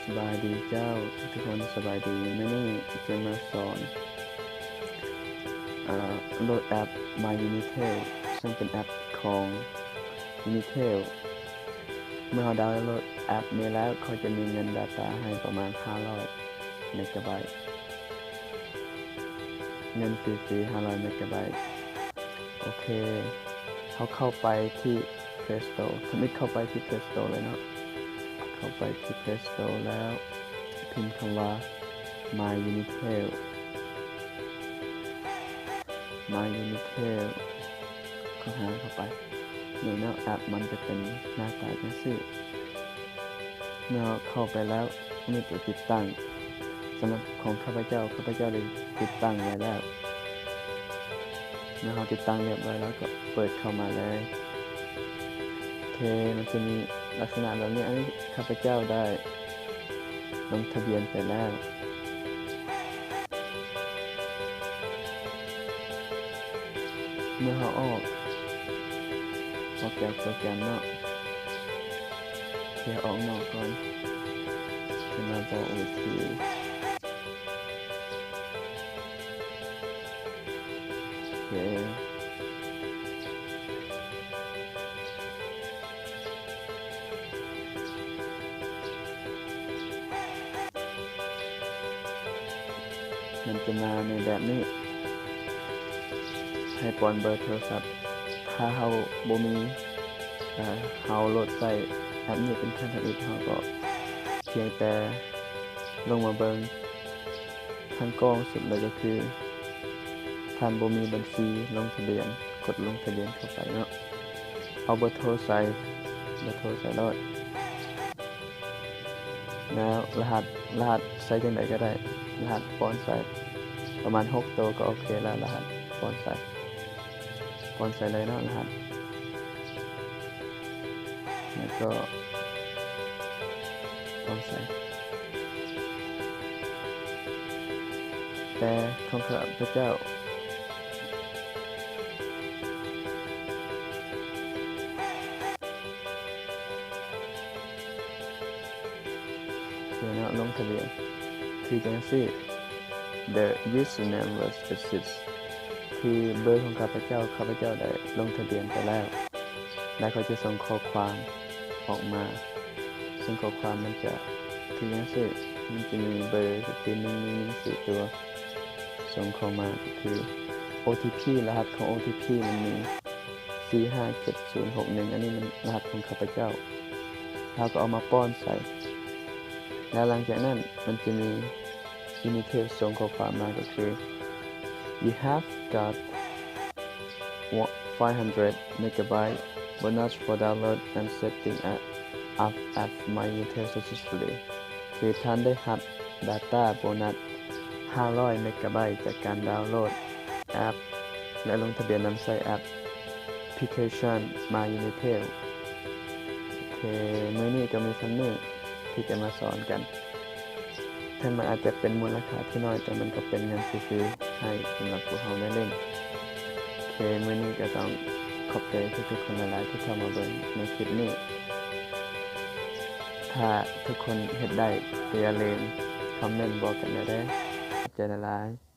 ສະບາຍດີເຈົ້າທຸກໆຄົນ, ສະບາຍດີ. ມື້ນີ້ຈະມາສອນ ເອີ ໂຫຼດແອັບ My Unitel ເຊິ່ງເປັນແອັບຂອງ Unitel. ເມື່ອເຮົາດາວໂຫຼດແອັບນີ້ແລ້ວ ເຂົາຈະມີເງິນ data ໃຫ້ປະມານຫ້າຮ້ອຍເມກາໄບ, ເງິນຟຣີໆຫ້າຮ້ອຍເມກາໄບ. ໂອເຄ ເຮົາເຂົ້າໄປທີ່ Play Store, ທຳອິດເຂົ້າໄປທີ່ Play Store ເລີຍເນາະ. ເຂົ້າໄປທີ່ Play Store ແລ້ວ ພິມຄຳວ່າ My Unitel, My Unitel ເຂົ້າຫາເຂົ້າໄປ. ນີ້ເນາະ ແອັບມັນຈະເປັນໜ້າຕາຈັ່ງຊີ້. ເມື່ອເຂົ້າໄປແລ້ວ ມີໂຕຕິດຕັ້ງ. ສຳລັບຂອງຂ້າພະເຈົ້າ, ຂ້າພະເຈົ້າໄດ້ຕິດຕັ້ງໄວ້ແລ້ວ. ເມື່ອເຮົາຕິດຕັ້ງຮຽບຮ້ອຍແລ້ວ ກໍເປີດເຂົ້າມາເລີຍ. ໂອເຄ ມັນຈະມີລັກສະນະແບບນີ້. ອັນນີ້ຂ້າພະເຈົ້າໄດ້ລົງທະບຽນໄປແລ້ວ. ເມື່ອເຮົາອອກ, ອອກຈາກໂປຣແກຣມເນາະ, ເຂົ້າອອກນອກກ່ອນ, ຈະມາບອກວິທີ. ໂອເຄ ມັນຈະມາໃນແບບນີ້, ໃຫ້ປ້ອນເບີໂທລະສັບ. ຖ້າເຮົາບໍ່ມີ ເຮົາໂຫຼດໃຊ້ແອັບນີ້ເປັນຄັ້ງທຳອິດ, ເຮົາກໍພຽງແຕ່ລົງມາເບິ່ງ ທາງກອງສຸດເລີຍກໍຄື ທ່ານບໍ່ມີບັນຊີລົງທະບຽນ, ກົດລົງທະບຽນເຂົ້າໄປເນາະ. ເອົາເບີໂທໃສ່, ເບີໂທໃສ່ໂລດ. ແລ້ວລະຫັດ, ລະຫັດໃສ່ຈັ່ງໃດກໍໄດ້, ລະຫັດປ້ອນໃສ່ປະມານຫົກໂຕກໍໂອເຄແລ້ວ. ລະຫັດປ້ອນໃສ່, ປ້ອນໃສ່ເລີຍເນາະ ລະຫັດ. ແລ້ວກໍປ້ອນໃສ່ ແຕ່ຂອງຂ້າພະເຈົ້າ ໂອເຄເນາະ, ລົງທະບຽນຄືຈັ່ງຊີ້. The username was accessed ຄືເບີຂອງຂ້າພະເຈົ້າ, ຂ້າພະເຈົ້າໄດ້ລົງທະບຽນໄປແລ້ວ. ແລ້ວເຂົາຈະສົ່ງຂໍ້ຄວາມອອກມາ, ເຊິ່ງຂໍ້ຄວາມມັນຈະຄືຈັ່ງຊີ້, ມັນຈະມີເບີກໍຄືໜຶ່ງໜຶ່ງໜຶ່ງສີ່ຕົວ ສົ່ງເຂົ້າມາ ກໍຄືໂອທີພີ, ລະຫັດຂອງໂອທີພີມັນມີສີ່ຫ້າເຈັດສູນຫົກໜຶ່ງ, ອັນນີ້ມັນລະຫັດຂອງຂ້າພະເຈົ້າ. ເຮົາກໍເອົາມາປ້ອນໃສ່ ແລ້ວຫຼັງຈາກນັ້ນມັນຈະມີ Unitel ສົ່ງຂໍ້ຄວາມມາ ກໍຄື You have got five hundred megabyte bonus for download and setting up app My Unitel successfully ຄືທ່ານໄດ້ຮັບ data bonus ຫ້າຮ້ອຍເມກາໄບຈາກການດາວໂຫຼດແອັບ ແລະ ລົງທະບຽນນຳໃຊ້ແອັບພລິເຄຊັນ My Unitel. ໂອເຄ ມື້ນີ້ກໍມີສ່ຳນີ້ທີ່ຈະມາສອນກັນ. ເຖິງມັນອາດຈະເປັນມູນລະຄ່າທີ່ນ້ອຍ, ແຕ່ມັນກໍເປັນເງິນຟຣີໆໃຫ້ສຳລັບພວກເຮົາໄດ້ຫຼິ້ນ. ໂອເຄ ມື້ນີ້ກໍຕ້ອງຂອບໃຈທຸກໆຄົນຫຼາຍໆທີ່ເຂົ້າມາເບິ່ງໃນຄລິບນີ້. ຖ້າທຸກຄົນເຮັດໄດ້ ກໍຢ່າລືມຄອມເມັນບອກກັນແດ່ເດີ. ຂອບໃຈຫຼາຍໆ.